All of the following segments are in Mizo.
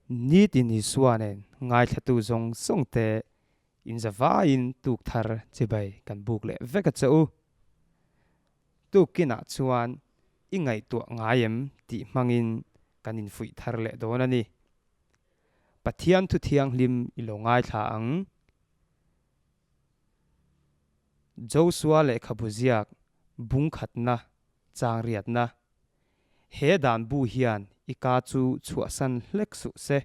Nitin Isua nen ngaithlatu zawng zawng te inzavaiin tuk thar chibai kan buk leh vek a che u. Tukkinah chuan i ngaihtuah ngai em tih hmangin kan infuih thar leh dawn a ni. Pathian thu thianghlim i lo ngaithla ang. Josua lehkhabu ziak bung khatna chang riatna. He dan bu hian i ka chu chhuahsan hlek suh se.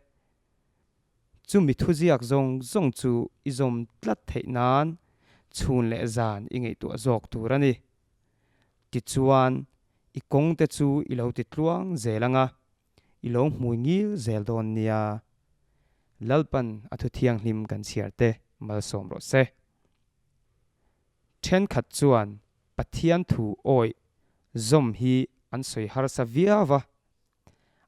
Chumi thuziak zawng zawng chu i zawm tlat theih nan chhun leh zan i ngaihtuah zawk tur a ni. Tichuan, i kawngte chu i lo ti tluang zel ang a, i lo hmui ngil zel dawn nia. Lalpan a thu thianghlim kan chhiar te malsawm rawh se. Thenkhat chuan Pathian thu awih zawm hi an sawi harsa viau va,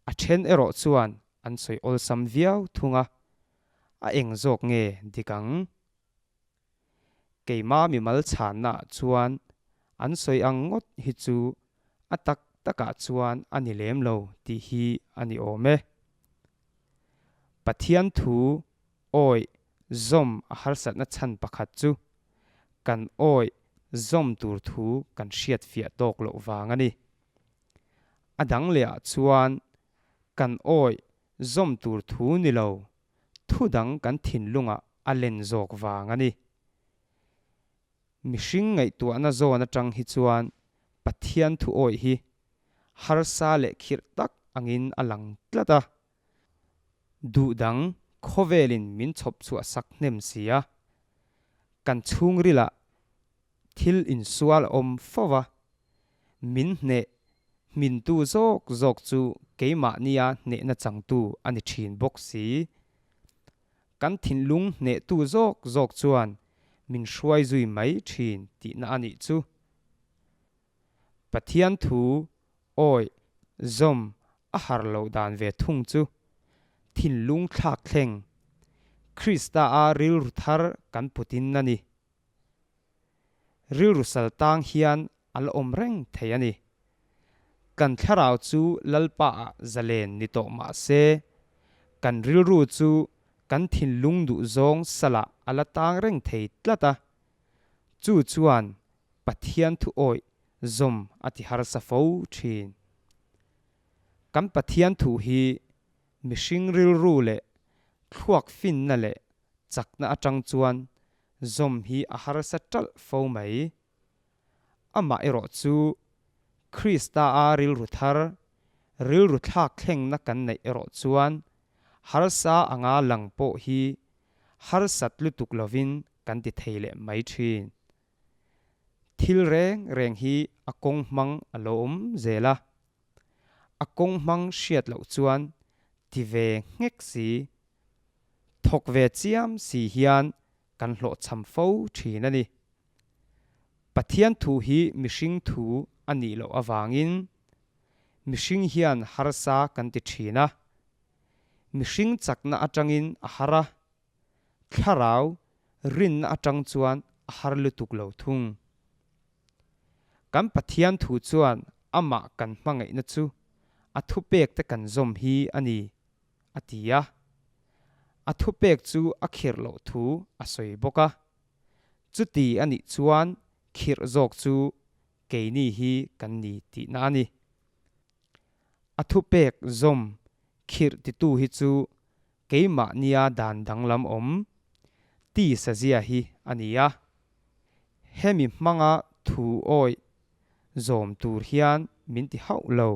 a then erawh chuan an sawi awlsam viau thung a, a eng zawk nge dik ang? Keimah mimal chhannaah chuan an sawi ang ngawt hi chu a tak takah chuan a ni lem lo tih hi a ni awm e. Pathian thu awih zawm a harsatna chhan pakhat chu kan awih zawm tur thu kan hriat fiah tawk loh vang a ni. A dang lehah chuan kan awih zawm tur thu ni lo thu dang kan thinlungah a len zawk vang a ni. Mihring ngaihtuahna zawn atang hi chuan Pathian thu awih hi harsa leh khirh tak angin a lang tlat a. Duh dang khawvelin min chhawp chhuah sak hnem si a, kan chhungrilah thil insual a awm fo va, min hneh hmintu zawk zawk chu keimahnia hnehna changtu a ni thin bawk si. Kan thinlung hnehtu zawk zawk chuan min hruai zui mai thin tihna a nih chu. Pathian thu awih zawm a har loh dan ve thung chu thinlung thlak thleng Krista a rilru thar kan putin a ni. Rilru sal tang hian a la awm reng thei a ni. Kan thlarau chu Lalpa ah zalen ni tawh mah se, kan rilru chu kan thinlung duh zawng salah a la tang reng thei tlat a. Chu chuan Pathian thu awih zawm a ti harsa fo thin. Kan Pathian thu hi mihring rilru leh thluak finna leh chakna atang chuan zawm hi a harsa ṭalh fo mai. Amah erawh chu Krista a rilru thar, rilru thlak thlengna kan neih erawh chuan harsa anga lang pawh hi harsat lutuk lovin kan ti thei leh mai ṭhin. Thil reng reng hi a kawng hmang a lo awm zel a, a kawng hmang hriat loh chuan ti ve nghek si, thawk ve chiam si hian kan hlawhchham fo thin a ni. Pathian thu hi mihring thu a nih loh avangin mihring hian harsa kan ti thin a, mihring chakna atangin a har a, thlarau rinna atang chuan a har lutuk lo thung. Kan Pathian thu chuan amah kan hmangaihna chu a thupek te kan zawm hi a ni a ti a. A thupek chu a khirh loh thu a sawi bawk a. Chuti a nih chuan khirh zawk chu keini hi kan ni tihna a ni. A thupek zawm khirh titu hi chu keimahnia dan danglam awm ti sazia hi a ni a. Hemi hmanga thu awih zawm tur hian min ti hauh lo.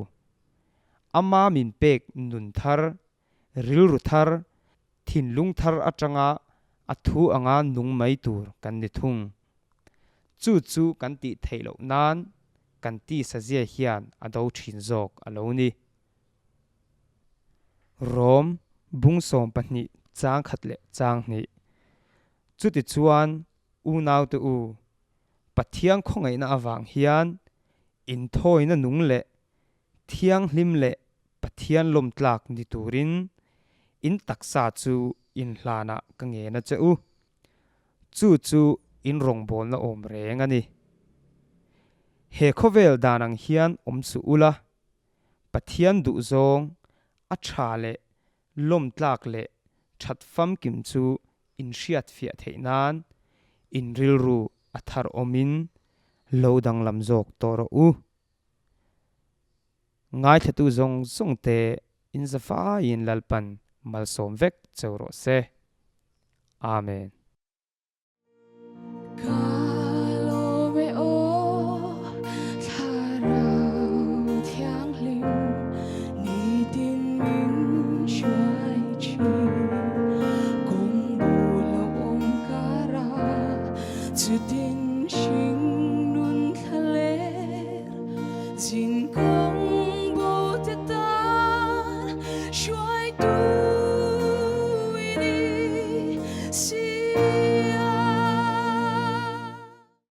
Ama min pek nun thar, rilru thar, thinlung thar atanga a thu anga nung mai tur kan ni thung. Chu chu kan tih theih loh nan kan tisa zia hian a do thin zawk a lo ni. Rom bung 12 chang khat leh chang hnih. Chutichuan unaute u, Pathian khawngaihna avang hian inthawina nung leh thianghlim leh Pathian lawmtlak ni turin in taksa chu inhlanah ka ngen a che u. Chu chu in rawngbawlna awm reng a ni. He khawvel dan ang hian awm suh ula, Pathian duhzawng a tha leh. Lawmtlak leh that famkim chu in hriat fiah theih nan in rilru a thar awmin lo danglam zawk tawh rawh u. Ngaithlatu zawng zawng te in zafaiin Lalpan malsawm vek cheu rawh se. Amen.